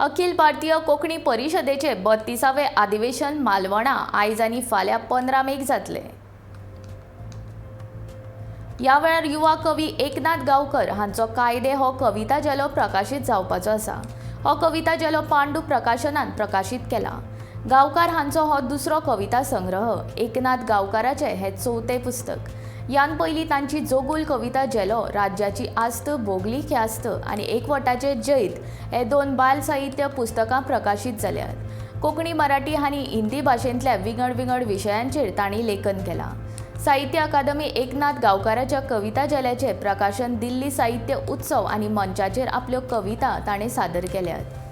अखिल भारतीय कोंकणी परिशदेचे 32वें अधिवेशन मालवणा आयज आनी फाल्यां 15 मेक जातलें. ह्या वेळार युवा कवी एकनाथ गांवकर हांचो कायदे हो कविता झेलो प्रकाशीत जावपाचो आसा. हो कविता झेलो पांडू प्रकाशनान प्रकाशीत केला. गांवकार हांचो हो दुसरो कविता संग्रह. एकनाथ गांवकाराचें हें चवथें पुस्तक. ह्यान पयलीं तांची जोगूल कविता झेलो, राज्याची आस्त भोगली ख्यास्त आनी एकवटाचें जैत हे दोन बाल साहित्य पुस्तकां प्रकाशीत जाल्यात. कोंकणी, मराठी आनी हिंदी भाशेंतल्या विंगड विंगड विशयांचेर तांणी लेखन केलां. साहित्य अकादमी एकनाथ गांवकाराच्या कविता झेल्याचें प्रकाशन, दिल्ली साहित्य उत्सव आनी मंचाचेर आपल्यो कविता ताणें सादर केल्यात.